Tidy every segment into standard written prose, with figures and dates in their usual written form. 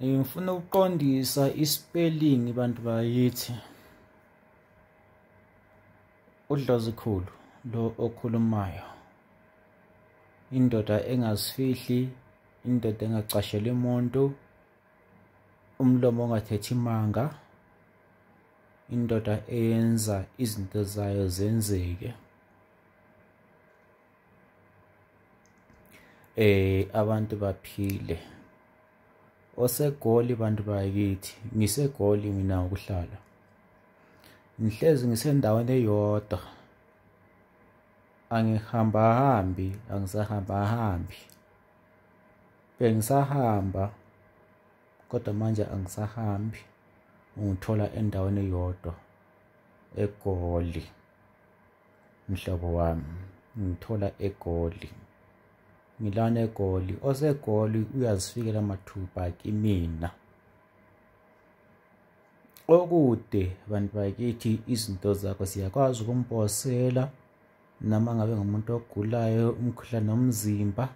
Ngifuna ukuqondisa i-spelling bantu bakithi. UDlozikhulu lo okhulumayo, indoda engazifihli, indoda engacasheli umuntu, umlomo ongathethi manga, indoda eyenza izinto zayo zenzeke. Abantu baphile. OseGoli bantu bakithi, ngiseGoli mina ukuhlala. Ngihlezi ngisendaweni eyodwa, angihambahambi, angisahambahambi. Bengisahamba kodwa manje angisahambi, ungithola endaweni eyodwa eGoli. Mhlobo wami, ngithola eGoli, ngilana eGoli. OseGoli uyazifikela mathupha kimina. Okude bantu bakithi, izinto zakho siyakwazi ukumposela, noma ngabe ngumuntu ogulayo umkhuhlane womzimba,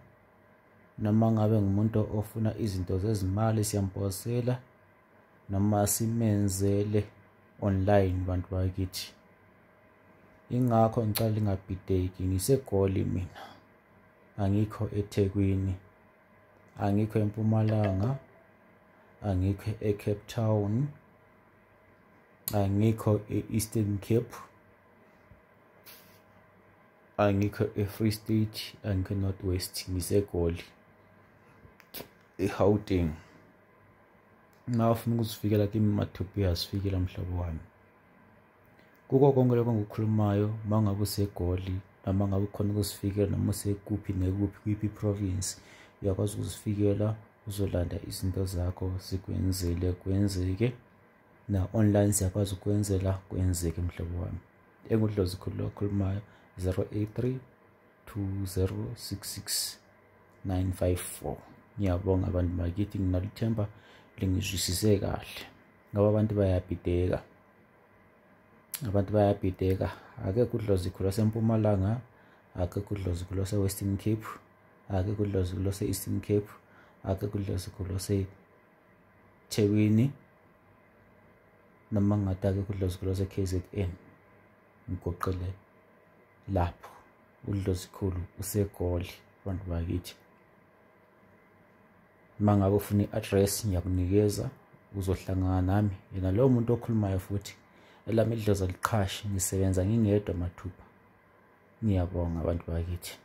noma ngabe ngumuntu ofuna izinto zezimali siyamposela, noma simenzele online bantu bakithi. Ingakho ngicela lingabhideki, ngiseGoli mina, angikho eThekwini, angikho eMpumalanga, angikho eCape Town, angikho e-Eastern Cape, angikho e-Free State, angikho e-North West, ngiseGoli, eGauteng. Uma ufuna ukuzifikela kimi mathupha uyazifikela mhlobo wami. Kuko konke lokho engikukhulumayo, uma ngabe useGoli noma ngabe ukhona ukuzifikela, noma usekuphi nekuphi kuyiphi i-province, uyakwazi ukuzifikela uzolanda izinto zakho zikwenzele kwenzeke. Na online siyakwazi ukwenzela kwenzeke mhlobo wami. EnguDlozikhulu lo okhulumayo, 083 2066 954. Ngiyabonga abantu bakithi, nginalo ithemba lingizwisise kahle, ngoba abantu bayabhideka, abantu bayabhideka. Akekho uDlozikhulu waseMpumalanga, akekho uDlozikhulu wase-Western Cape, akekho uDlozikhulu wase-Eastern Cape, akekho uDlozikhulu waseThekwini, noma ngathi akekho uDlozikhulu wase-KZN. Ngigoqele lapho, uDlozikhulu useGoli bantu bakithi. Uma ngabe ufuna i-address ngiyakunikeza, uzohlangana nami. Yena lowo muntu okhulumayo futhi, elami idlozi aliqhashi, ngisebenza ngingedwa mathupha. Ngiyabonga abantu bakithi.